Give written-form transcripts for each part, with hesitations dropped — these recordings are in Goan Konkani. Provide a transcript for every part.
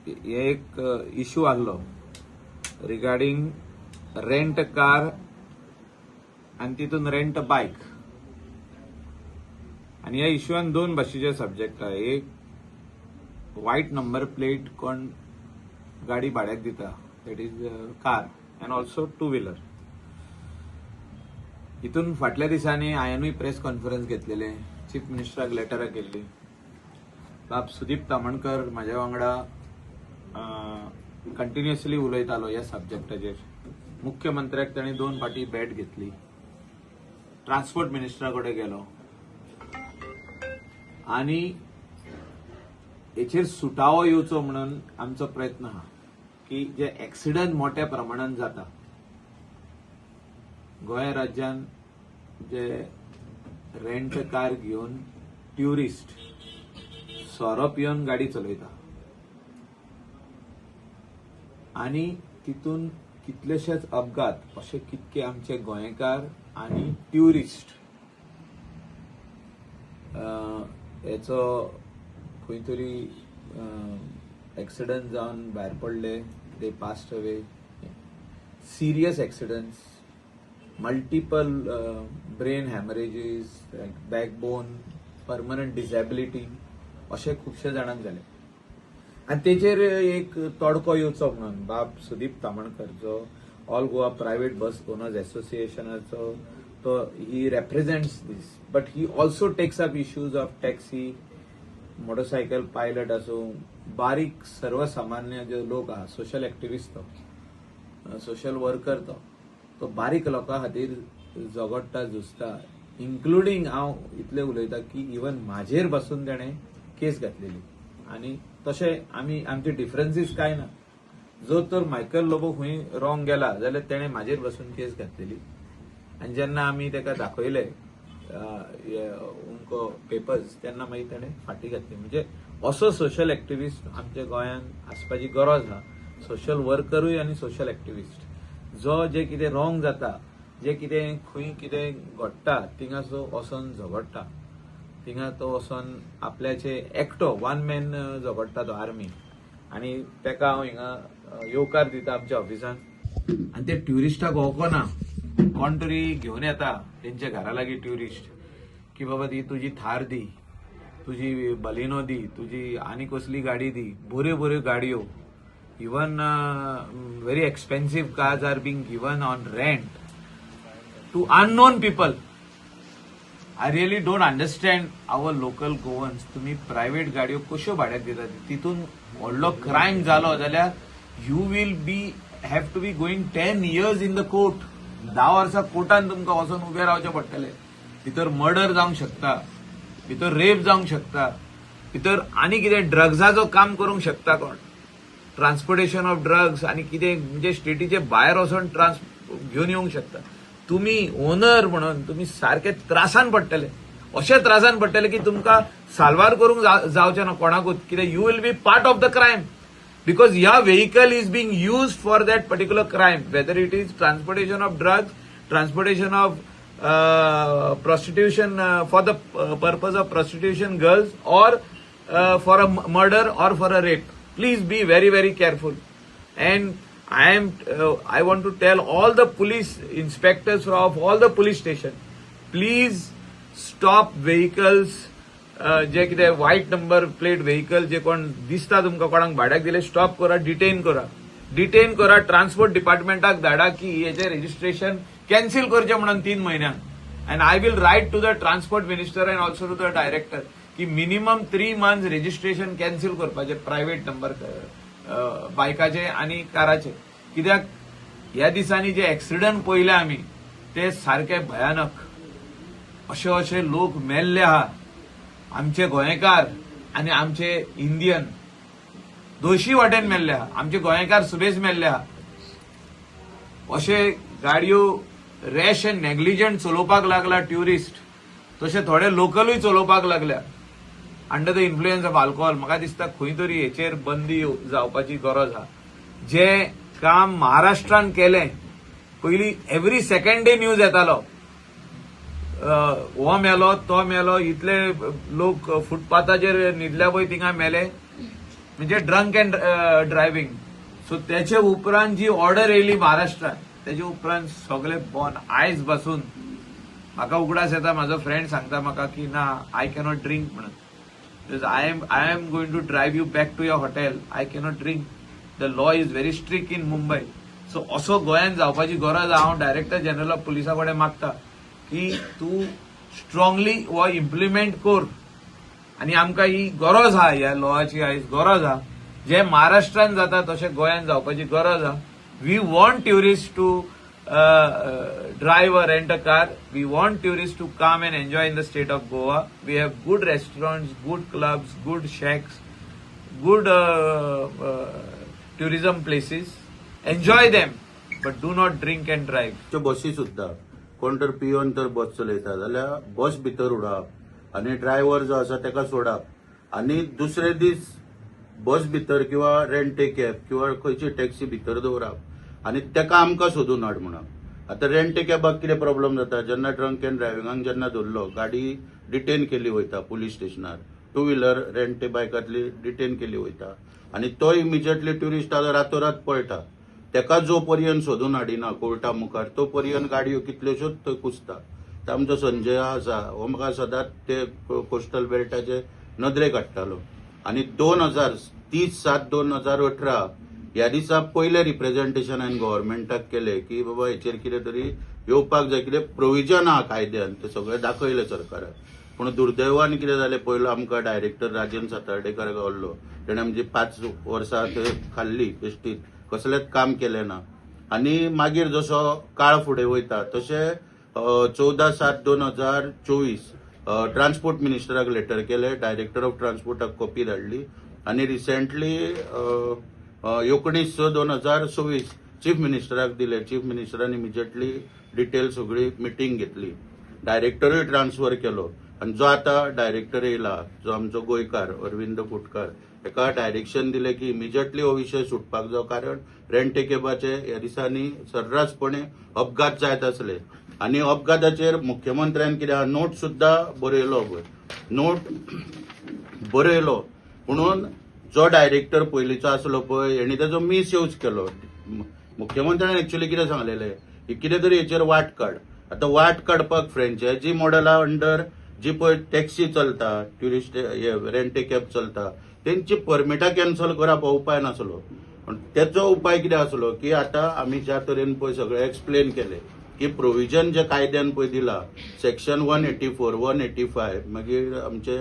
हे एक इशू आहलो रिगार्डींग रेंट कार आनी तितून रेंट बायक. आनी ह्या इशूआन दोन भाशेचे सब्जेक्ट आहा. एक वायट नंबर प्लेट कोण गाडी भाड्याक दिता, that is car and also two wheeler. हितून फाटल्या दिसांनी हांवेनूय प्रेस कॉन्फरन्स घेतलेले, चीफ मिनिस्टराक लेटरां केल्ली. बाब सुदीप तामणकर म्हाज्या वांगडा कंटिन्युअसली उलयतालो ह्या सब्जेक्टाचेर. मुख्यमंत्र्याक ताणें दोन फावटी भेट घेतली, ट्रान्सपोर्ट मिनिस्टरा कडेन गेलो आनी हेचेर सुटावो येवचो म्हणून आमचो प्रयत्न आहा की जे एक्सिडंट मोठ्या प्रमाणान जाता गोंय राज्यान, जे रेंट कार घेवन ट्युरिस्ट सोरो पिवन गाडी चलयता आनी तितून कितलेशेच अपघात, अशे कितके आमचे गोंयकार आनी ट्युरिस्ट हेचो खंय तरी एक्सिडंट जावन भायर पडले, they passed away, serious accidents, multiple brain hemorrhages, backbone, permanent disability अशे खुबशे जाणांक जाले. आनी तेचेर एक तोडको येवचो म्हणून बाब सुदीप तामणकर, जो all Goa private bus owners एसोसिएशनाचो तो, he represents this, but he also takes up issues of taxi, motorcycle pilot आसूं, बारीक सर्वसामान्य जे लोक आहा, सोशल एक्टिविस्ट तो, सोशल वर्कर तो, तो बारीक लोकां खातीर झगडटा, झुजता. इन्क्लुडींग हांव इतलें उलयता की इवन म्हाजेर बसून तेणें केस घातलेली. आनी तशें आमी आमचे डिफरन्सीस कांय ना. जो तर मायकल लोबो खंय रॉंग गेला जाल्यार तेणें म्हाजेर बसून केस घातलेली. आनी जेन्ना आमी ताका दाखयले उनको पेपर्स, तेन्ना मागीर तेणें फाटी घातली. म्हणजे असो सोशल एक्टिविस्ट आमच्या गोंयांत आसपाची गरज आहा, सोशल वर्करूय आनी सोशल एक्टिविस्ट, जो जे कितें रॉंग जाता, जे कितें खंय कितें घडटा, थिंगा सो वचोन झगडटा. थिंगा तो वचोन आपल्याचे एकटो वन मॅन झगडटा तो आर्मी. आनी ताका हांव हिंगा येवकार दिता आमच्या ऑफिसान. आनी ते ट्युरिस्टाक वळखना, कोण तरी घेवन येता तेंच्या घरा लागीं ट्युरिस्ट की बाबा ती तुजी थार दी, तुजी बलिनो दी, तुजी आनी कसली गाडी दी. बऱ्यो बऱ्यो गाडयो, even very expensive cars are being given on rent to unknown people. I really don't understand our local Goans. तुम्ही प्रायव्हेट गाडयो कश्यो भाड्याक दितात? तितून व्हडलो क्रायम जालो जाल्यार you will be have to be going 10 years in the court. 10 वर्सां कोर्टान तुमकां वचोन उबें रावचें पडटलें. भितर मर्डर जावंक शकता, भितर रेप जावंक शकता, भितर आनी कितें ड्रग्साचो काम करूंक शकता कोण, ट्रान्सपोर्टेशन ऑफ ड्रग्स आनी कितें, म्हणजे स्टेटीचे भायर वचोन ट्रान्स घेवन येवंक शकता. तुमी ओनर म्हणून तुमी सारके त्रासान पडटले, अशे त्रासान पडटले की तुमकां साल्वार करूंक जावचें ना कोणाकूच. कित्याक you will be part of the crime, because ह्या vehicle is being used for that particular crime, whether it is transportation of drugs, transportation of prostitution, for the purpose of prostitution girls, or for a murder or for a rape. Please be very, very careful. And I want to tell all the police inspectors of all the police station, please stop vehicles. जे कितें व्हायट नंबर प्लेट व्हेकल जे कोण दिसता तुमकां कोणाक भाड्याक दिले, स्टॉप करा, डिटेन करा, डिटेन करा, ट्रान्सपोर्ट डिपार्टमेंटाक धाडा की हेचे रेजिस्ट्रेशन कॅन्सील करचें म्हणून 3 म्हयन्यांक. And I will write to the transport minister and also to the director की minimum 3 months registration cancel करपाचें प्रायव्हेट नंबर बायकाचे आनी काराचे. कित्याक ह्या दिसांनी जे एक्सिडंट पळयले आमी ते सारके भयानक. अशे अशे लोक मेल्ले आहा, आमचे गोंयकार आनी आमचे इंडियन दोशी वाटेन मेल्ले आहा, आमचे गोंयकार सुबेज मेल्ले आहा. अशे गाडयो रॅश अँड नेग्लिजंट चलोवपाक लागला ट्युरिस्ट, तशे थोडे लोकलूय चलोवपाक लागल्या under the influence of alcohol. म्हाका दिसता खंय तरी हेचेर बंदी जावपाची गरज आहा. जे काम महाराष्ट्रान केलें, पयलीं एवरी सेकंड डे न्यूज येतालो, हो मेलो, तो मेलो, इतले लोक फुटपाथाचेर न्हिदल्या पळय थिंगा मेले. म्हणजे म्हणजे ड्रंक अँड ड्रायव्हिंग. सो त्याचे उपरांत जी ऑर्डर येयली महाराष्ट्रात, त्याचे उपरांत सगळे बंद. आयज बसून म्हाका उगडास येता, म्हाजो फ्रेंड सांगता म्हाका की ना, I cannot drink म्हणून, because I am going to drive you back to your hotel, I cannot drink, the law is very strict in Mumbai. So असो गोंयांत जावपाची गरज आहा. हांव डायरेक्टर जनरल ऑफ पुलिसा कडेन मागता की तूं स्ट्रॉंगली हो इम्प्लिमेंट कर आनी आमकां ही गरज आहा, ह्या लॉची आयज गरज आहा. जे महाराष्ट्रान जाता तशें गोंयांत जावपाची गरज आहा. We want tourist to drive or rent a car. We want tourist to come and enjoy in the state of Goa. We have good restaurants, good clubs, good shacks, good tourism places. Enjoy them, but do not drink and drive. त्यो बसी सुद्दां कोण तर पियोन तर बस चलयता जाल्यार बस भितर उडोवप आनी ड्रायव्हर जो आसा ताका सोडप आनी दुसरे दीस बस भितर किंवा रेंट ए कॅब किंवा खंयची टॅक्सी भितर दवरप आनी ताका आमकां सोदून हाड म्हणप. आतां रेंट ए कॅबाक कितें प्रॉब्लम जाता, जेन्ना ड्रंक एंड ड्रायव्हिंगाक जेन्ना धरलो, गाडी डिटेन केली वयता पुलीस स्टेशनार, टू व्हिलर रेंट ए बायकांतली डिटेन केली वयता आनी तो इमिजिएटली ट्युरिस्ट आतां रातोरात पळटा. तेका जो पर्यंत सोदून हाडिना कोर्टा मुखार तो पर्यंत गाडयो कितल्योश्योच थंय कुसता. तर आमचो संजय आसा, हो म्हाका सदांच ते कोस्टल बेल्टाचे नदरेक हाडटालो आनी 30/7/2018 ह्या दिसा पयलें रिप्रेझेंटेशन हांवें गव्हर्मेंटाक केलें की बाबा हेचेर कितें तरी येवपाक जाय, कितें प्रोविजन आहा कायद्यान, तें सगळें दाखयलें सरकाराक. पूण दुर्दैवान कितें जालें, पयलो आमकां डायरेक्टर राजन सातार्डेकर गावल्लो, तेणें आमची 5 वर्सां थंय खाल्ली बेश्टीत, कसलेंच काम केलें ना. आनी मागीर जसो काळ फुडें वयता तशें 14/7/2024 ट्रान्सपोर्ट मिनिस्टराक लेटर केलें, डायरेक्टर ऑफ ट्रान्सपोर्टाक कॉपी धाडली आनी रिसेंटली 19/6/2026 चीफ मिनिस्टराक दिले. चीफ मिनिस्टरान इमिजिएटली डिटेल सगळी मिटींग घेतली, डायरेक्टरूय ट्रान्सफर केलो आनी जो आतां डायरेक्टर येयला, जो आमचो गोंयकार अरविंद कुटकार, ताका डायरेक्शन दिलें की इमिजिएटली हो विशय सुटपाक जाय, कारण रेंट ए कॅबाचे ह्या दिसांनी सर्रासपणे अपघात जायत आसले. आनी अपघाताचेर मुख्यमंत्र्यान कितें नोट सुद्दां बरयलो पळय, नोट बरयलो, पुणून जो डायरेक्टर पयलींचो आसलो पळय, हेणी तेजो मिसयूज केलो. मुख्यमंत्र्यान एक्चुअली कितें सांगलेलें की कितें तरी हेचेर वाट काड. आतां वाट काडपाक फ्रेंचायजी मॉडला अंडर जी पळय टॅक्सी चलता, ट्युरिस्ट हे रेंट ए कॅब चलता, तेंची परमिटां कॅन्सल करप हो उपाय नासलो. पण तेचो उपाय कितें आसलो की आतां आमी ज्या तरेन पळय सगळें एक्सप्लेन केलें की प्रोविजन जे कायद्यान पळय दिला, section 184, 185, मागीर आमचे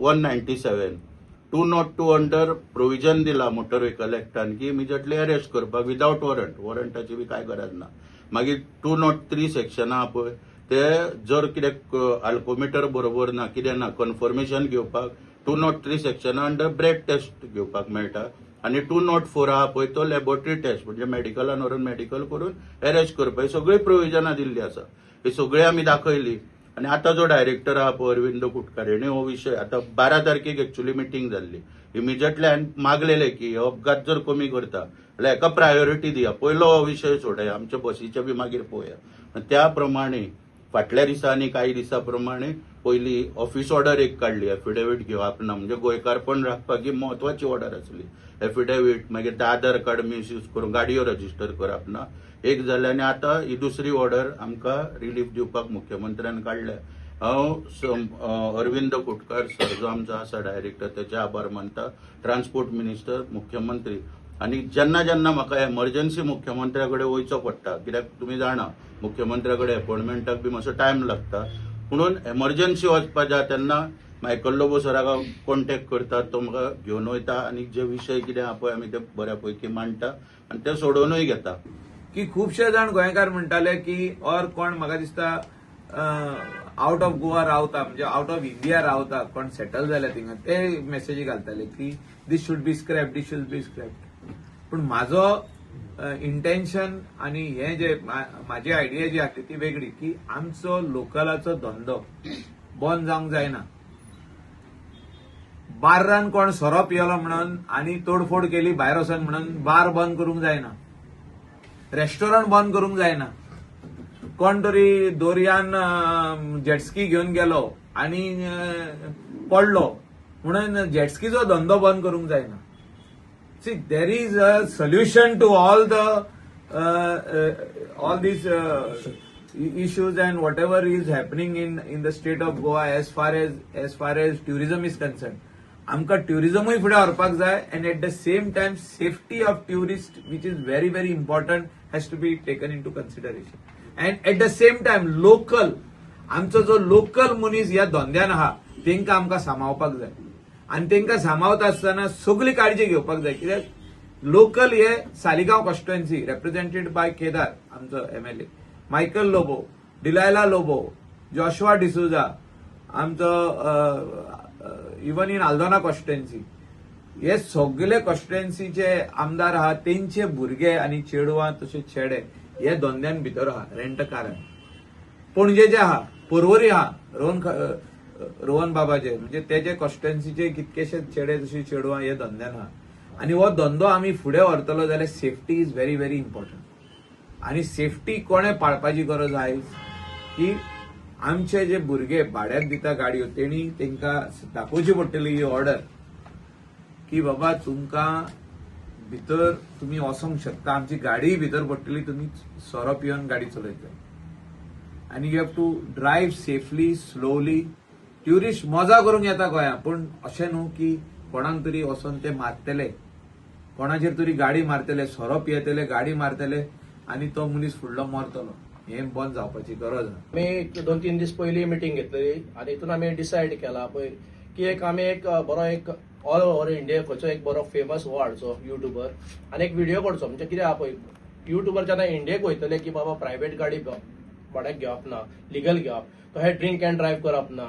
197, 202 under provision दिला मोटर व्हेकल एक्टान की इमिजिएटली अरेस्ट करपाक विदावट वॉरंट, वॉरंटाची बी कांय गरज ना. मागीर 203 सेक्शन आहा पळय, ते जर कितें अल्कोमिटर बरोबर ना, कितें ना, कन्फर्मेशन घेवपाक 203 सेक्शना अंडर ब्रेथ टेस्ट घेवपाक मेळटा. आनी 204 आहा पळय, तो लॅबोरेटरी टेस्ट, म्हणजे मेडिकलान व्हरून मेडिकल करून अरेस्ट करपाक. ही सगळी प्रोविजनां दिल्ली आसा, ही सगळी आमी दाखयली. आनी आतां जो डायरेक्टर आहा पळय अरविंद कुटकार, हेणे हो विशय आतां 12 तारखेक एक्चुअली मिटींग जाल्ली, इमिजिएटली हांवें मागलेले की हो अपघात जर कमी करता जाल्यार हेका प्रायोरिटी दिया, पयलो हो विशय सोडया, आमच्या बसीचे बी मागीर पळोवया. आनी त्या प्रमाणे फाटल्या दिसांनी काही दिसा प्रमाणे पयली ऑफिस ऑर्डर एक काडली, एफिडेवीट घेवप ना, म्हणजे गोंयकारपण राखपाक ही म्हत्वाची ऑर्डर आसली. एफिडेवीट, मागीर ते आधार कार्ड मिसयूज करून गाडयो रजिस्टर करप ना, एक जालें. आनी आतां ही दुसरी ऑर्डर आमकां रिलीफ दिवपाक मुख्यमंत्र्यान काडल्या. हांव अरविंद कुटकार सर जो आमचो आसा डायरेक्टर, तेचे आभार मानता, ट्रान्सपोर्ट मिनिस्टर, मुख्यमंत्री. आनी जेन्ना जेन्ना म्हाका एमर्जन्सी मुख्यमंत्र्या कडेन वयचो पडटा, कित्याक तुमी जाणा मुख्यमंत्र्या कडेन अपॉयंटमेंटाक बी मातसो टायम लागता, म्हणून एमर्जन्सी वचपा जाय तेन्ना मायकल लोबो सराक हांव कॉन्टेक्ट करता, तो म्हाका घेवन वयता आनी जे विशय कितें आहा पळय आमी ते बऱ्या पैकी मांडटा आनी ते सोडोवनूय घेता. की खुबशे जाण गोंयकार म्हणटाले की और कोण म्हाका दिसता आउट ऑफ गोवा रावता, म्हणजे आउट ऑफ इंडिया रावता, कोण सेटल जाल्या थिंगा, ते मेसेजी घालताले की this should be scrap, this should be scrap. पूण म्हाजो इंटेन्शन आनी हे जे म्हाजी आयडिया जी आसली ती वेगळी, की आमचो लोकलाचो धंदो बंद जावंक जायना. बार्रान कोण सोरो पियलो म्हणून आनी तोडफोड केली भायर वचून म्हणून बार बंद करूंक जायना, रेस्टॉरंट बंद करूंक जायना. कोण तरी दर्यान जेटस्की घेवन गेलो आनी पडलो. म्हणून जेटस्कीचो धंदो बंद करूंक जायना. See, there is a solution to all these issues and whatever is happening in the state of Goa as far as tourism is concerned. आमकां ट्युरिजमूय फुडें व्हरपाक जाय and at the same time safety of tourist, which is very very important, has to be taken into consideration. And at the same time local, आमचो जो लोकल मनीस ह्या धंद्यान आहा, तेंकां आमकां सांबाळपाक जाय आनी तेंकां सांबाळता आसतना सगळी काळजी घेवपाक जाय, कित्याक लोकल हे सालिगांव कॉन्स्टिट्युएन्सी रेप्रेझेंटेड बाय केदार, आमचो MLA Michael Lobo, Delilah Lobo, Joshua D'Souza, आमचो इवन इन आल्दोना कॉन्स्टिट्युएन्सी, हे सगळे कॉन्स्टिट्युएन्सीचे आमदार आहा, तेंचे भुरगे आनी चेडवां तशेंच चेडे हे धंद्यान भितर आहा. रेंट कारान पणजेचे आहा, पर्वरी आहा, रोहन बाबाचे, म्हणजे तेजे कॉन्स्टिट्युएन्सीचे कितकेशे चेडे तशी चेडवां हे धंद्यान आहा. आनी हो धंदो आमी फुडें व्हरतलो जाल्यार safety is very very important. आनी सेफ्टी कोणें पाळपाची गरज आयज की आमचे जे भुरगे भाड्याक दिता गाडयो, तेणी तेंकां दाखोवची पडटली ही ऑर्डर की बाबा, तुमकां भितर तुमी वचोंक शकता, आमची गाडीय भितर पडटली, तुमी सोरो पिवन गाडी चलयतले आनी you have to drive safely, slowly. Tourist मजा करूंक येता गोंया, पूण अशें न्हू की कोणाक तरी वचोन ते मारतले, कोणाचेर तरी गाडी मारतले, सोरो पियेतले, गाडी मारतले आनी तो मनीस फुडलो मरतलो. हें बंद जावपाची गरज आहा. आमी एक 2-3 दीस पयलीं मिटींग घेतलेली आनी हितून आमी डिसायड केला पळय की एक आमी एक बरो एक ऑल ओवर इंडिया खंयचो एक बरो फेमस हो हाडचो युट्यूबर आनी एक व्हिडिओ करचो. म्हणजे कितें आहा पळय, युट्यूबर जेन्ना इंडियेक वयतले की बाबा प्रायवेट गाडी भाड्याक घेवप ना, लिगल घेवप, तशें ड्रिंक अँड ड्रायव्ह करप ना,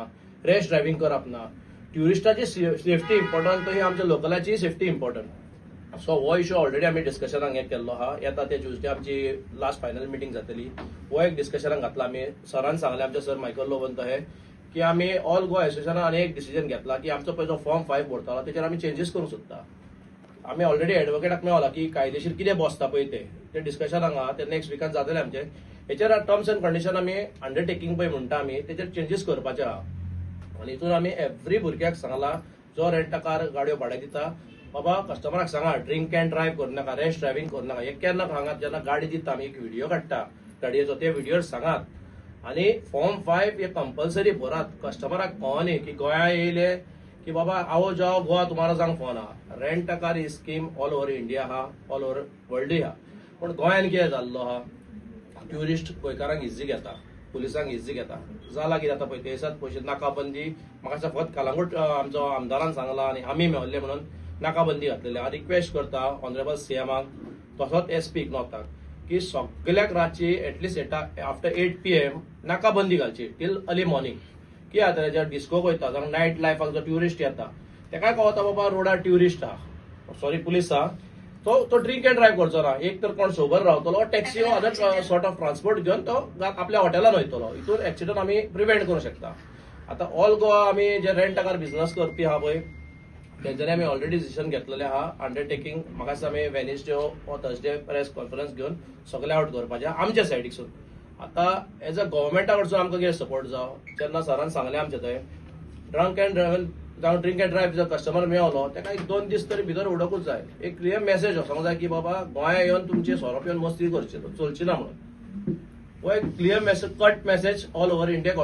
रॅश ड्रायव्हिंग करप ना. ट्युरिस्टाची सेफ्टी इम्पॉर्टंट, तशी आमच्या लोकलाची सेफ्टी इम्पॉर्टंट. सो हो इशू ऑलरेडी आमी डिस्कशनाक हें केल्लो आहा. येता ते ट्युजडे आमची लास्ट फायनल मिटींग जातली. हो एक डिस्कशनाक घातला आमी. सरान सांगलें, आमच्या सर मायकल लोबन तशें की आमी ऑल गोवा एसोसिएशनान आनी एक डिसिजन घेतला की आमचो पळय जो फॉर्म 5 भरतालो तेचेर आमी चेंजीस करूंक सोदता. आमी ऑलरेडी एडवोकेटाक मेवला की कायदेशीर कितें बसता पळय ते ते डिस्कशन आहा, ते नेक्स्ट विकान जातले आमचे. हेचेर टर्म्स एंड कंडिशन आमी अंडरटेकींग पळय म्हणटा आमी, तेचेर चेंजीस करपाचे आहा. आनी हितून आमी एवरी भुरग्याक सांगला, जो रेंट कार गाडयो भाड्याक दिता, बाबा कस्टमराक सांगा, ड्रिंक अँड ड्रायव्ह करूं नाका, रॅश ड्रायव्हिंग करूं नाका. हे केन्ना सांगात, जेन्ना गाडी दिता आमी एक व्हिडिओ काडटा गाडयेचो, ते व्हिडिओर सांगात आनी फॉर्म 5 हे कंपल्सरी भरात. कस्टमराक कळनी की गोंया येयले की बाबा आओ जाओ गोवा तुम्हारा जावंक फोन आहा. रेंट कार ही स्कीम ऑल ओवर इंडिया आहा, ऑल ओवर वर्ल्डूय आहा, पूण गोंयान कितें जाल्लो आहा, ट्युरिस्ट गोंयकारांक इझी घेता, पुलिसांक इझी घेता. जाला कितें आतां पळय, ते दिसात पयशे नाकाबंदी म्हाका दिसता फकत कलांगूट आमचो आमदारान सांगला आनी आमी मेवल्ले म्हणून नाकाबंदी घातलेली. हांव रिक्वेस्ट करता ऑनरेबल सीएमाक तसोच एस पीक नॉर्थाक की सगल्याक रातची एटलिस्ट एटा आफ्टर 8 PM नाकाबंदी घालची टील अर्ली मॉर्निंग. कितें जाता, ज्या डिस्कोक वयता जावं नायट लायफाक जो ट्युरिस्ट येता, तेकाय कळता बाबा रोडार ट्युरिस्ट आहा, सॉरी पुलीस आहा, तो तो ड्रिंक अँड ड्रायव्ह करचो ना. एक तर कोण सोबर रावतलो, taxi or other sort of transport घेवन तो आपल्या हॉटेलान वयतलो. हितून एक्सिडंट आमी प्रिवेंट करूंक शकता. आतां ऑल गोवा आमी जे रेंट कार बिझनस करपी आहा पळय, तेंच्यांनी आमी ऑलरेडी डिसिजन घेतलेलें आहा. अंडरटेकींग म्हाका दिसता आमी वेनसडे वो थर्सडे प्रेस कॉन्फरन्स घेवन सगळें आवट करपाचें आमच्या सायडीकसून. आतां एज अ गव्हर्मेंटा कडसून आमकां कितें सपोर्ट जावं, जेन्ना सरान सांगलें आमचें थंय ड्रंक अँड ड्रायव्ह जावं ड्रिंक अँड ड्रायव्ह जर कस्टमर मेवलो, ताका एक 2 दीस तरी भितर उडोवंकूच जाय. एक क्लियर मेसेज वचोंक जाय की बाबा गोंया येवन तुमची सोरो पिवन मस्ती करची चलची ना म्हणून. हो एक clear message, cut message all over इंडियाक वचोंक.